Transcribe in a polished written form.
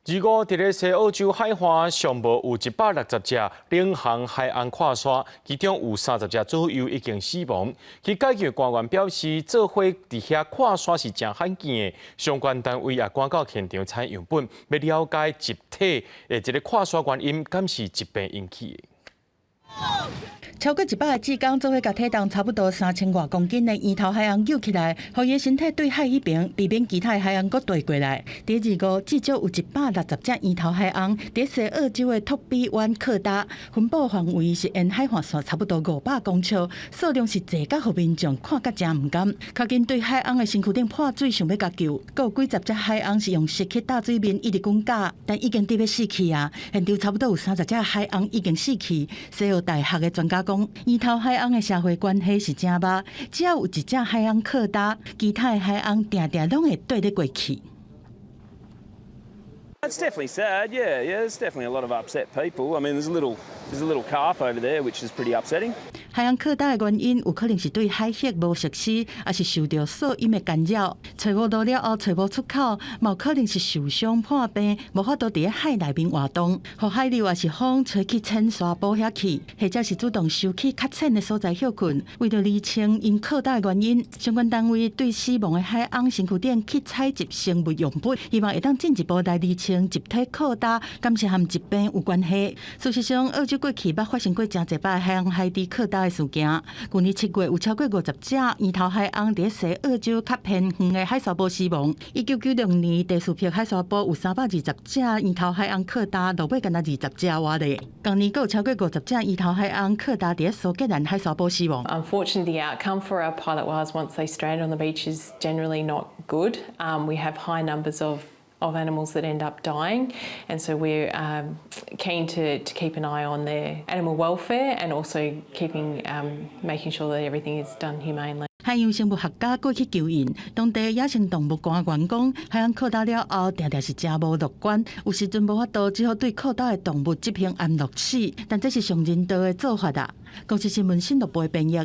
二五佇咧西澳洲海岸上無有160隻領航海鰥跨沙，其中有30隻左右已經死亡。去解救官員表示，做伙佇遐跨沙是誠罕見的。相關單位也趕到現場採樣本，欲了解集體的這個跨沙原因，敢是疾病引起的。超過100個志工做伙共體重差不多3000外公斤的圓頭海鰪救起來，予伊身體對海彼邊，避免其他的海鰪閣綴過來。佇二五至少有160隻圓頭海鰪佇西澳洲的托比灣靠礁，分布範圍是沿海岸線差不多500公尺，數量是濟甲予民眾看甲誠毋甘。較緊對海鰪的身軀頂潑水，想欲共救，閣有幾十隻海鰪是用石去打水面一直滾架，但已經得欲死去啊！現場差不多有30隻海鰪已經死去。西澳大學的專家講，圓頭海鰪的社會關係是誠密，只要有一隻海鰪靠礁，其他的海鰪定定攏會綴咧過去。 It's definitely sad, yeah. There's definitely a lot of upset people. I mean, there's a little calf over there, which is pretty upsetting. 海鰪靠礁的原因有可能是對海域無熟悉，抑是受著噪音的干擾。揣無路了後，揣無出口，嘛有可能是受傷破病，無法度佇海內面活動，予海流抑是風吹去淺沙埔遐去，或者是主動游去較淺的所在歇睏。為著釐清𪜶靠礁的原因，相關單位對死亡的海鰪身軀頂去採集生物樣本，希望會當進一步來釐清集體靠礁敢是和疾病有關係。事實上，澳洲過去捌發生過誠濟擺海鰪海底靠礁的事件。舊年7月有超過50隻圓頭海鰪佇西澳洲較偏遠的海沙埔死亡。1996年，第四撇海沙埔有320隻圓頭海鰪靠礁，落尾干焦20隻活咧。今年閣有超過50隻圓頭海鰪靠礁佇蘇格蘭海沙埔死亡。 Unfortunately, the outcome for our pilot whales once they strand on the beach is generally not good. We have high numbers of animals that end up dying, and so we're keen to keep an eye on their animal welfare and also making sure that everything is done humanely. 海洋生物學家過去救𪜶，當地野生動物官員講，海鰪靠礁了後，定定是誠無樂觀，有時陣無法度，只好對靠礁的動物執行安樂死，但這是上人道的做法啦。公視新聞新樂部的編譯。